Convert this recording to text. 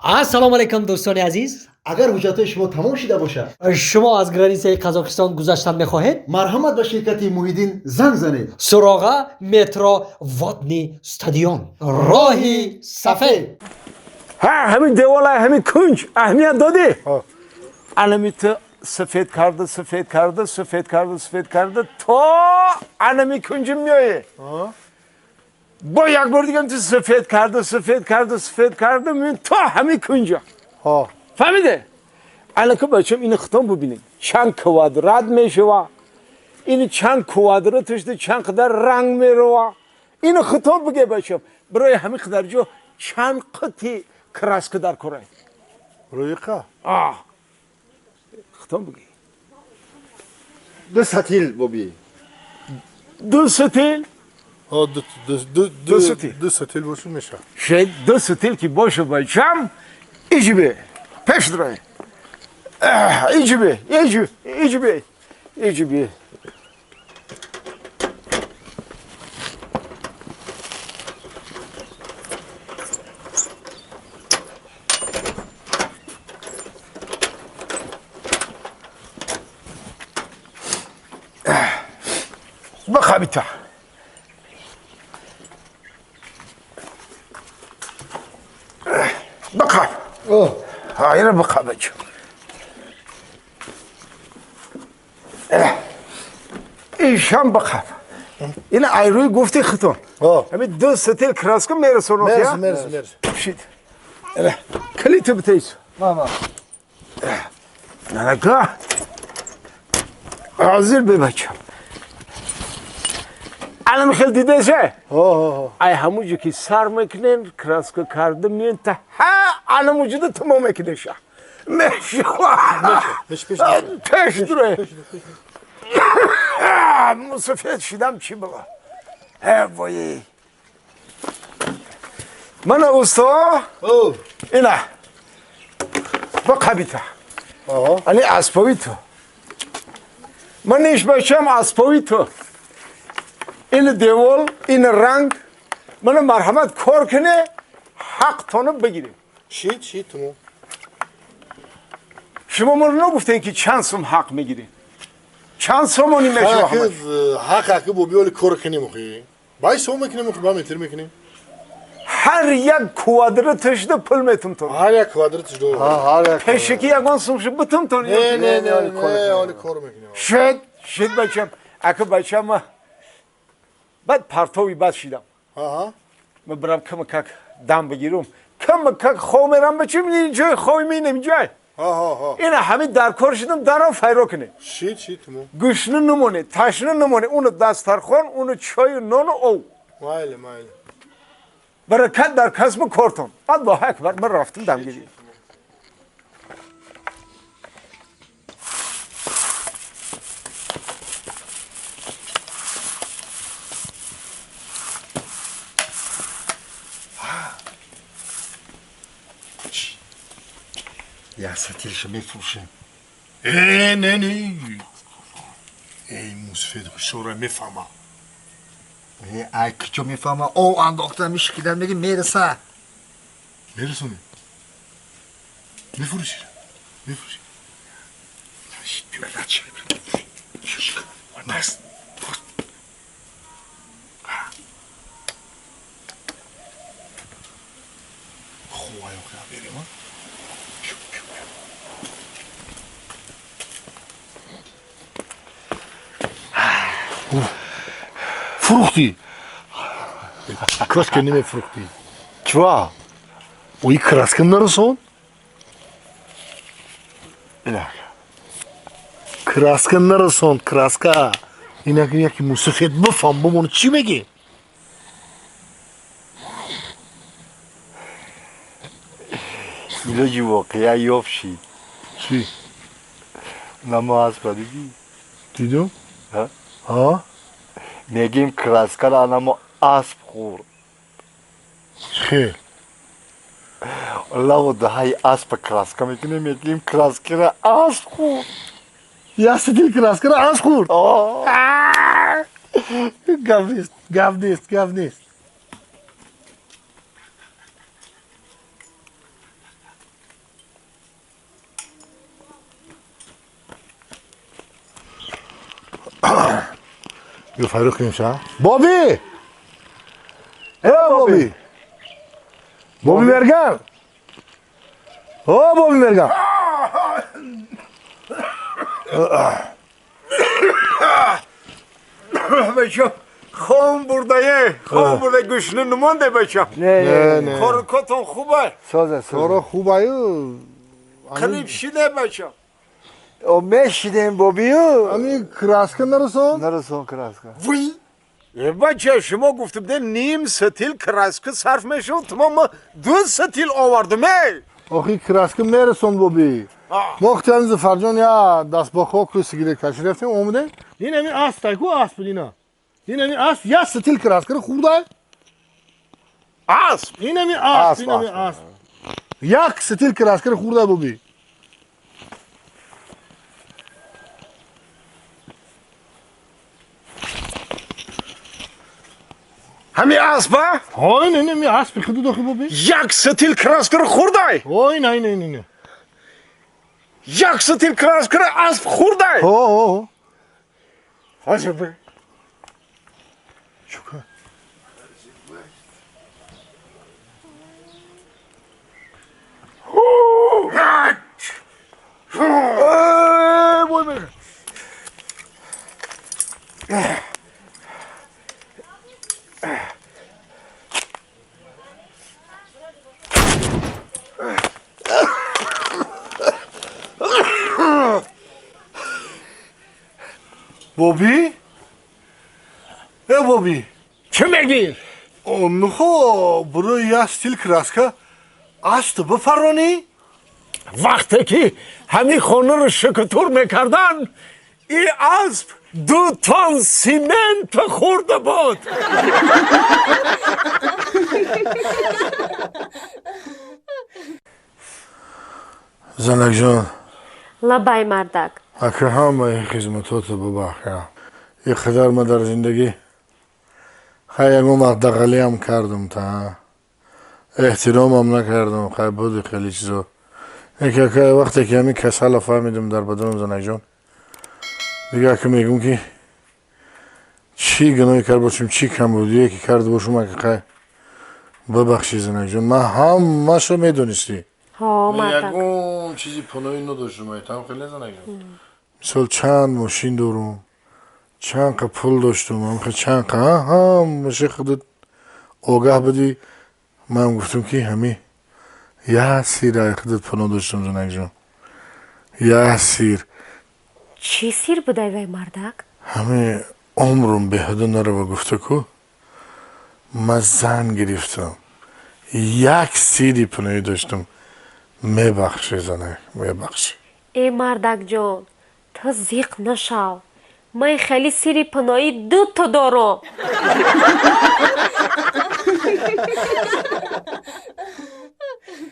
Ассалому алайкум, дӯстони азиз. Агар ҳуҷҷатҳои шумо тамом шуда бошад, Шумо аз границаи Қазоқистон гузаштан мехоҳед? Марҳамат, ба ширкати Муҳиддин занг занед. Суроға: метро Водный стадион, роҳи сафед. Ҳа, ҳамин девола, ҳамин кунҷ аҳамият додӣ? Анами ту сафед карда, сафед карда, сафед карда, сафед карда, то анами кунҷи меоӣ. Бо як бор дигам ту сафед карда, сафед карда, сафед карда, то ҳамин кунҷа. Фаҳмиде? Анака, бачам, ини хитон бубинед, чанд квадрат мешава, ини чанд квадраташда чанд қадар ранг мерава. Ини хитон биге, бачам, барои ҳамин қадар ҷо чанд қити краска дар корай? Рӯиқа? Хитон биге. Ду сатил, боби. Ду сатил. Ду сатил. Ду сатил бошу, меша. Шед, ду сатил ки боша, бачам, иҷибе пеш дурай, иҷибе, иҷиб, иҷибе, иҷибе. Бахабита. Бақаб. Ина бақаб, бача. Ишам бақаб. Ина айрӯи гуфти хитон. Ҳами ду сатил краска мерасонад. Мерс, мерс, мерс. Шид. Калита битейс. Мама. Нанака. Ҳозир бебачам. Алам хел дидеше? Ай ҳамуҷо ки сар мекунен, краска карда миен, та ҳа аламуҷода тамом мекунеша. Мешава. Пеш дуре. Мусафед шидам, чӣ бала. Э вои. Мана, усто? Ина. Ба қабита. Ани аспови ту. Ман иш, бачам, аспови ту. Ин девол, ин ранг, мана, марҳамат, кор куне, ҳақтонро бигирем. Шид, шид, тамом. Шумо моро нагуфтем, ки чанд сум ҳақ мегирем, чанд сомонӣ мешава? Ҳақ ҳақи боби, оли кор кунем, охи. Бай сом мекунем, охи, ба метр мекунем. Ҳар як квадраташда пул метум то. Ҳар як квадраташда. Ҳар як. Пешаки ягон сумши бутум то. Не, не, не, не, оли кор мекунем. Шед, шед, бачам. Ака, бачам, баъд партови бад шидам. Ма бирам, кама как дам бигирум, кама как хов мерам, бачам, ҷои хови минем ҷай. Ина ҳамин дар кор шидам, дарам файро кунем. Шид, шид, тамом. Гӯшна намоне, ташна намоне, уну дастархон, уну чою нону ов. Майли, майли. Баракат дар касбу кортон. Аллоҳу акбар, ман рафтам дамгирӣ. Як сатилша мефурӯшем. Э, не, не. Эй, мусафед хушора мефаҳма. Э, ай куҷо мефаҳма? Ов андохта мишкидан меги, мераса. Мерасонӣ? Мефурӯши? Мефурӯши? Бас. Хувай, охи, берем, а? Пю, пю, пю. Фурӯхтӣ? Краска намефурӯхтӣ. Чва? Ои краска нарасон? Инак. Краска нарасон, краска. Инак яки мусафед бифам, бимон, чӣ мегӣ? Илоҷи воқеа ёфт шид. Чӣ? Намо аспа дидӣ? Дидум? Ҳа? Ҳа? Мегим, краскаро анамо асп хӯрд. Хел? Лаву даҳаи аспа краска мекунем, мегим, краскаро асп хӯрд. Як сатил краскаро асп хӯрд. Гап нест, гап нест, гап нест. Ё фарёд кунем ша. Боби! Э Боби! Боби Мерган! О Боби Мерган! Бача, хом бурдае, хом бурда гӯшна намонде бача. Не, не. Коркотон хубай. Соза, соза. Коро хубаю. Қариб шиде бача. О мешидем Бобию. Ами краска нарасон? Нарасон краска. Вуй! Бача, шумо гуфта будем ним сатил краска сарф мешуд, ма ду сатил овардам, эй! Охи краска мерасон Боби. Мо хтиан Зафарҷон я дастбохо ку сигарет каши рафтем, омадем. Ин ами асп тай ку асп буд ина. Ин ами асп я сатил краскаро хӯрдай. Асп? Ин ами асп, ин ами асп. Як сатил краскаро хӯрдай Боби. Ҳами аспа? Ҳо, ин ами аспи худу дохи Боби. Як сатил краскаро хӯрдай? Ҳо, ин ин ин ин. Як сатил краскаро асп хӯрдай? Ҳо, ҳо, ҳо. Ҳозир бе. Чука. Эй, бой мега. Боби? Э Боби. Чӣ мегӣ? Онхо буро я стил краска аст бифаронӣ? Вақте ки ҳамин хонаро шикутур мекардан, и асп ду тон симент хӯрда буд. Занакҷон. Лабай мардак. Ака ҳамаи хизматото бубахшам. И қадар ма дар зиндагӣ хай ягон вақт дағалиам кардам та эҳтиромам накардам, хай буди хеле чизо. Яке ака вақте ки ҳамин касала фаҳмидам дар баданам занакҷон, дига ака мегӯм ки чӣ гуноҳе кард бошам, чӣ камбудие ки карда бошам, ака хай бибахшӣ занакҷон, ман ҳамаашро медонистӣ. Ҳо, мардак. Ягон чизи пуноӣ надоштам, айтам хеле занакҷон. Мисол чанд мошин дорум, чанд қа пул доштум, ҳамха чанд қа ҳамаша худат огаҳ будӣ. Ман гуфтам ки ҳами як сир ай худат пуно доштум занакҷон, як сир. Чӣ сир будай вай мардак? Ҳами умрум беҳуда нарава гуфта ку ман зан гирифтам, як сири пуноӣ доштум. Мебахшӣ занак, мебахшӣ. Э мардакҷон, ту зиқ нашав. Ман хеле сири паноҳӣ дуто дорам.